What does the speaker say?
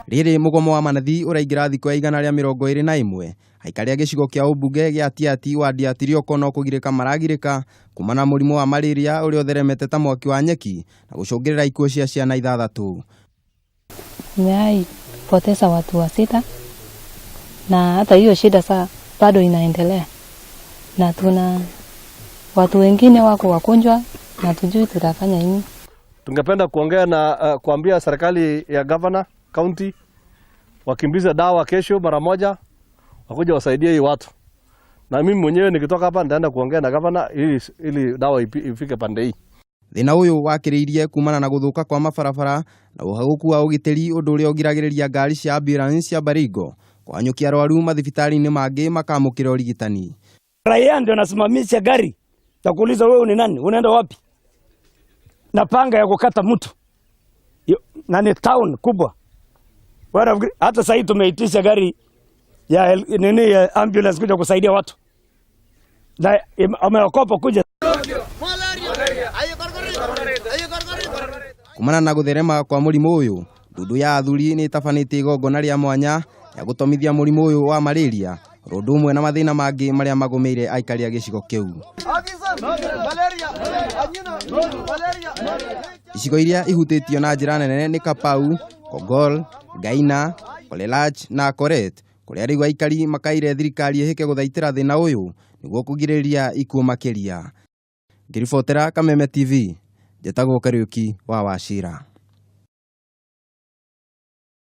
Rĩrĩ mũgomo wa manathi ũraingĩra thikũ ya 121, aikari a gĩcigo kĩa ũmbunge gĩa Tiaty wadi ya Tirioko no kũgirĩka maragirĩka kumana na mũrimũ wa malaria ũrĩa ũtheremete ta mwaki wa nyeki na gũcũngĩrĩra ikuũ cia ciana ithathatũ. Nimewahi poteza watu wa sita na hata hiyo shida saa bado inaendelea, na tuna watu wengine wako wagonjwa na tujui tutafanya nini. Tungependa kuongea na kuambia serikali ya governor county wakimbize dawa kesho mara moja, wakuja wasaidie hii watu. Na mimi mwenyewe nikitoka hapa nitaenda kuongea na governor ili dawa ifike pande hii. Thĩna ũyũ wakĩrĩirie kumana na gũthũka kwa mabarabara na ũhagũku wa ũgitĩri, ũndũ ũrĩa ũgiragĩrĩria ngari cia ambulance cia Baringo kũhanyũkia arwaru mathibitarĩ-inĩ mangĩ makamũkĩra ũrigitani. Raia ndio anasimamisha gari takuuliza, wewe ni nani, unaenda wapi? Na panga ya kukata mtu na ni town kubwa. Hata sasa tumeitisha gari ya nini ya ambulance kuja kusaidia watu na ameokopa kuja. Kumana na gũtherema kwa mũrimũ ũyũ, ndundu ya athuri nĩ ĩtabanĩtie igongona rĩa mwanya rĩa gũtomithia mũrimũ ũyũ wa malaria oro ũndũ ũmwe na mathĩna mangĩ marĩa magũmĩire aikari a gĩcigo kĩu. Icigo iria ihutĩtio na njĩra nene nĩ Kapau, Kogol, Gaina, Kolelach na Koret, kũrĩa rĩu aikari makaire thirikari ĩhĩke gũthaitĩra thĩna ũyũ nĩguo kũgirĩrĩria ikuũ makĩria. Ngĩribotera Kameme TV, njĩtagwo Kariũki wa Wachira.